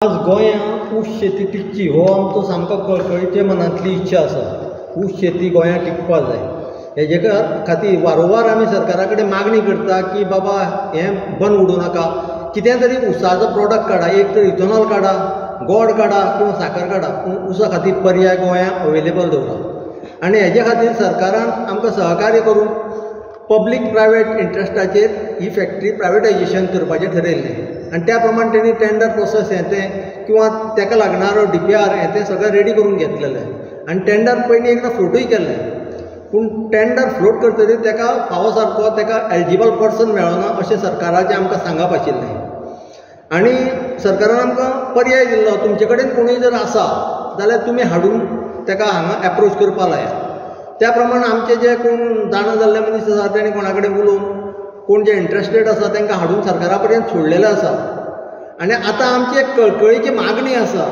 आज गोंयांत ऊस शेती टिकची हो आमचो सामको कळकळीचे मनांतली इच्छा आसा. ऊस शेती गोंयांत टिकपा जाय हेजे खातीर वारंवार आमी सरकारा कडेन मागणी करता की बाबा हें बंद उडोवं नाका, कितें तरी ऊसाचो प्रोडक्ट काडा, एक तर इथेनॉल काडा, गोड काडा किंवा साकर काडा, पूण ऊसा खातीर पर्याय गोंयांत अवेलेबल दवरा. आनी हेजे खातीर सरकारान आमकां सहकार्य करून पब्लीक प्रायवेट इंट्रस्टाचेर ही फॅक्टरी प्रायवेटायजेशन करपाचें ठरयल्लें आनी त्या प्रमाण तेणी टेंडर प्रोसेस हें तें किंवा तेका लागणारो DPR हें तें सगळें रेडी करून घेतलेलें आनी टेंडर पयलीं एकदां फ्लोटूय केल्लें, पूण टेंडर फ्लोट करतकीर तेका फावो सारको तेका एलिजिबल पर्सन मेळना अशें सरकाराचें आमकां सांगप आशिल्लें. आनी सरकारान आमकां पर्याय दिल्लो, तुमचे कडेन कोणूय जर आसा जाल्यार तुमी हाडून तेका हांगा एप्रोच करपा लायात. त्या प्रमाण आमचे जे कोण जाणा जाल्ले मनीस आसा तेणी कोणा कडेन उलोवन कोण जे इंट्रस्टेड आसा तांकां हाडून सरकारा पर्यंत सोडलेलें आसा. आनी आतां आमची एक कळकळीची मागणी आसा,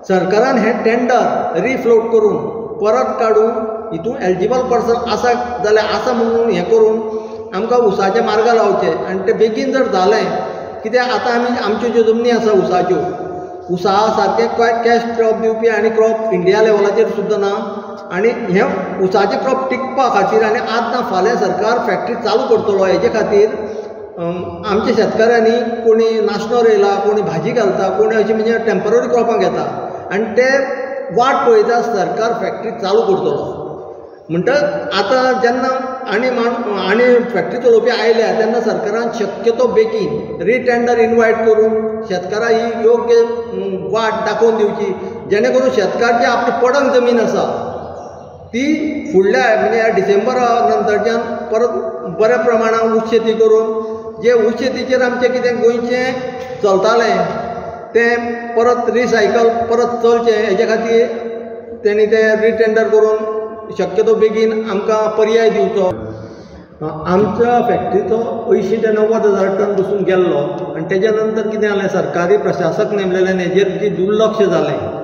सरकारान हें टेंडर रिफ्लोट करून परत काडून हितून एलिजिबल पर्सन आसा जाल्यार आसा म्हणून हें करून आमकां ऊसाचे मार्गा लावचे. आनी तें बेगीन जर जालें, कित्याक आतां आमी आमच्यो ज्यो जमनी आसा ऊसाच्यो, ऊसा सारकें कॅश क्रॉप दिवपी आनी क्रॉप इंडिया लेवलाचेर सुद्दां ना. आनी हें ऊसाचें क्रॉप टिकपा खातीर आनी आज ना फाल्यां सरकार फॅक्टरी चालू करतलो हेजे खातीर आमच्या शेतकाऱ्यांनी कोणी नाशणो रोयला, कोणी भाजी घालता, कोणी अशी म्हणजे टेंपररी क्रॉपां घेता आनी ते वाट पळयता सरकार फॅक्टरी चालू करतलो. म्हणटच आतां जेन्ना आनी आनी फॅक्टरी चलोवपी आयल्या तेन्ना सरकारान शक्यतो बेगीन रिटेंडर इनवायट करून शेतकारां ही योग्य वाट दाखोवन दिवची, जेणे करून शेतकार जी आपली पडंग जमीन आसा ती फुडल्या म्हणजे ह्या डिसेंबरा नंतरच्यान परत बऱ्या प्रमाणान ऊस शेती करून जे ऊस शेतीचेर आमचें कितें गोंयचें चलतालें तें परत रिसायकल परत चलचें हेजे खातीर तेणी तें रिटेंडर करून शक्यतो बेगीन आमकां पर्याय दिवचो. आमच्या फॅक्टरीचो 80 ते 90 हजार टन बसून गेल्लो आनी तेज्या नंतर कितें जालें, सरकारी प्रशासक नेमलेल्यान हेजेर जी दुर्लक्ष जालें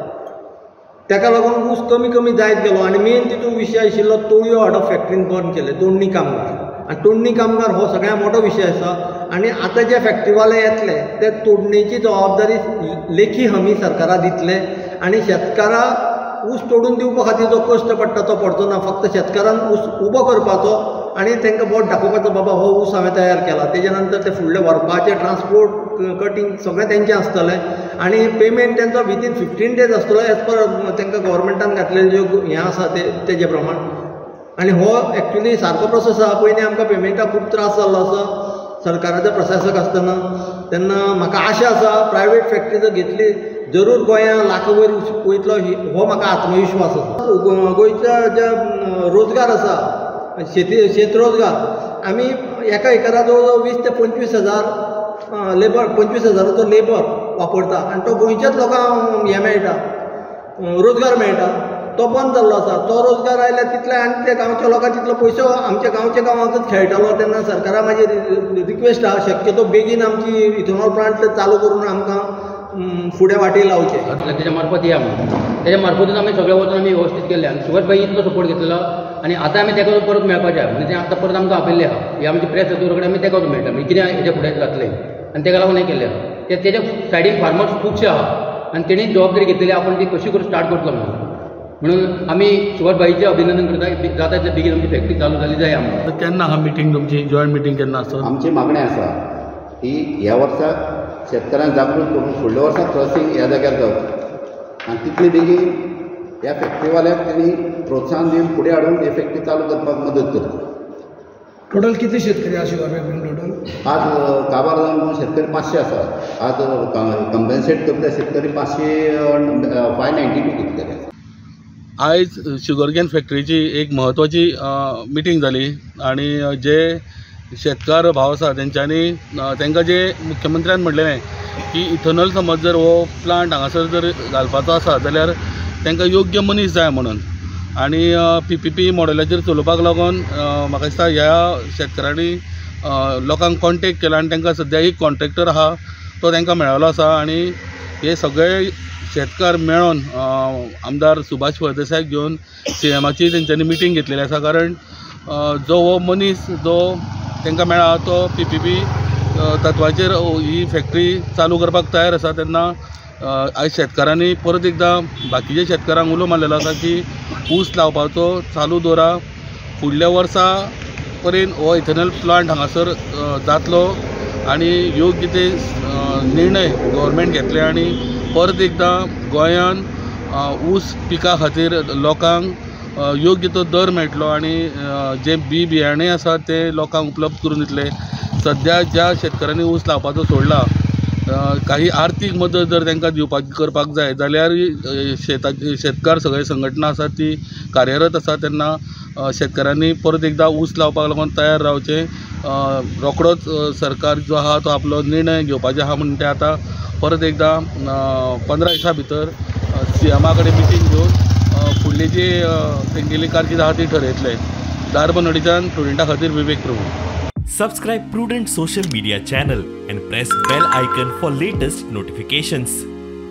तेका लागून ऊस कमी कमी जायत गेलो. आनी मेन तितून विशय आशिल्लो तोडयो हाडप फॅक्टरीन बंद केलें, तोडणी कामगार. आनी तोडणी कामगार हो सगळ्यांत मोठो विशय आसा. आनी आतां जे फॅक्टरीवाले येतले ते तोडणेची जबाबदारी लेखी हमी सरकारा दितले आनी शेतकाराक ऊस तोडून दिवपा खातीर जो कश्ट पडटा तो पडचो ना, फक्त शेतकारान ऊस उबो करपाचो आनी तांकां बोट दाखोवपाचो बाबा हो ऊस हांवें तयार केला. तेज्या नंतर ते फुडले व्हरपाचें ट्रान्सपोर्ट कटींग सगळें तेंचें आसतलें आनी पेमेंट तेंचो विदीन 15 डेज आसतलो एज पर तांकां गव्हर्मेंटान घातलेले ज्यो हें आसा ते तेजे प्रमाण. आनी हो एक्चुली सारको प्रोसेस आसा. पयलीं आमकां पेमेंटाक खूब त्रास जाल्लो आसा सरकाराचे प्रशासक आसतना, तेन्ना म्हाका आशा आसा प्रायवेट फॅक्टरी जर घेतली जरूर गोंयांत लाखां वयर वयतलो हो म्हाका आत्मविश्वास आसा. गोंयच्या जे रोजगार आसा शेती शेत रोजगार आमी एका एकरा जवळ जवळ 20 ते 25 हजार लेबर, 25 हजाराचो लेबर वापरता आनी तो गोंयच्याच लोकांक हें मेळटा, रोजगार मेळटा. तो बंद जाल्लो आसा. तो रोजगार आयल्यार तितले आनी त्या गांवच्या लोकांक तितलो पयसो आमच्या गांवच्या गांवांकच खेळटालो. तेन्ना सरकारा म्हाजी रिक्वेस्ट आसा शक्यतो बेगीन आमची इथेनॉल प्लांट चालू करून आमकां फुडें वाटी लावचें. तेच्या मार्फत या म्हणून तेच्या मार्फतूच आमी सगळे वचून आमी व्यवस्थीत केल्ले आनी सुभाष भाई इतलो सपोर्ट घेतलेलो आनी आतां आमी तेका परत मेळपाचें आहा, म्हणजे तें आतां परत आमकां आपयल्लें आहा. हे आमचे प्रेस कडेन आमी तेका वचून मेळटा, म्हणजे कितें हेच्या फुडें जातलें आनी तेका लागून हें केल्लें आहा. ते तेच्या सायडीन फार्मर्स खुबशे आहा आनी तेणी जबाबदारी घेतलेली आपूण ती कशी करून स्टार्ट करतलो म्हणून. म्हणून आमी सुभाष भाईचें अभिनंदन करता, जाता तितले बेगीन आमची फॅक्टरी चालू जाली जाय आमकां. केन्ना आहा मिटींग तुमची, जॉयंट मिटींग केन्ना आसत? आमची मागणी आसा की ह्या वर्साक शेतकारांक जागृत करून फुडल्या वर्सा क्रॉसींग ह्या जाग्यार जावचें आनी तितले बेगीन ह्या फॅक्टरीवाल्यांक तेणी प्रोत्साहन दिवन फुडें हाडून ही फॅक्टरी चालू करपाक मदत करची. टोटल कितले शेतकरी आसा शुगर टोटल? आज काबार जावन शेतकरी 500 आसा. आज कंपेन्सेट करता शेतकरी 592 कितले तरी. आयज शुगरकेन फॅक्टरीची एक म्हत्वाची मिटींग जाली आनी जे शेतकार भाव आसा तेंच्यांनी तांकां जे मुख्यमंत्र्यान म्हणलेलें की इथेनॉल समज जर हो प्लांट हांगासर जर घालपाचो आसा जाल्यार तांकां योग्य मनीस जाय म्हणून आनी PPP मॉडेलाचेर चलोवपाक लागून म्हाका दिसता ह्या शेतकारांनी लोकांक कॉन्टेक्ट केला आनी तांकां सद्या एक कॉन्ट्रेक्टर आहा तो तांकां मेळिल्लो आसा आनी हे सगळे शेतकार मेळोन आमदार सुभाष फळदेसायाक घेवन CMाची तेंच्यांनी मिटींग घेतलेली आसा. कारण जो हो मनीस जो तांकां मेळ्ळा तो PPP तत्वाचेर ही फॅक्टरी चालू करपाक तयार आसा. तेन्ना आयज शेतकारांनी परत एकदां बाकीच्या शेतकारांक उलो मारलेलो आसा की ऊस लावपाचो चालू दवरा, फुडल्या वर्सा पर्यंत हो इथेनॉल प्लांट हांगासर जातलो आनी योग्य ते निर्णय गव्हर्मेंट घेतले आनी परत एकदां गोंयान ऊस पिका खातीर लोकांक योग्य तो दर मेळटलो आनी जे बी बियाणे आसा ते लोकांक उपलब्ध करून दितले. सद्या ज्या शेतकारांनी ऊस लावपाचो सोडला काही आर्थीक मदत जर तांकां दिवपाक करपाक जाय जाल्यार शेतकार सगळे संघटना आसा ती कार्यरत आसा तेन्ना शेतकारांनी परत एकदां ऊस लावपाक लागून तयार रावचें. रोखडोच सरकार जो आहा तो आपलो निर्णय घेवपाचो आहा म्हूण ते आतां परत एकदां 15 दिसां भितर सीएमा कडेन मिटींग घेवन फुडली जी तेंगेली कारकीर्द आहा ती ठरयतले. धारबांदोडेच्यान स्टुडंटा खातीर Vivek Prabhu. Subscribe Prudent social media channel and press bell icon for latest notifications.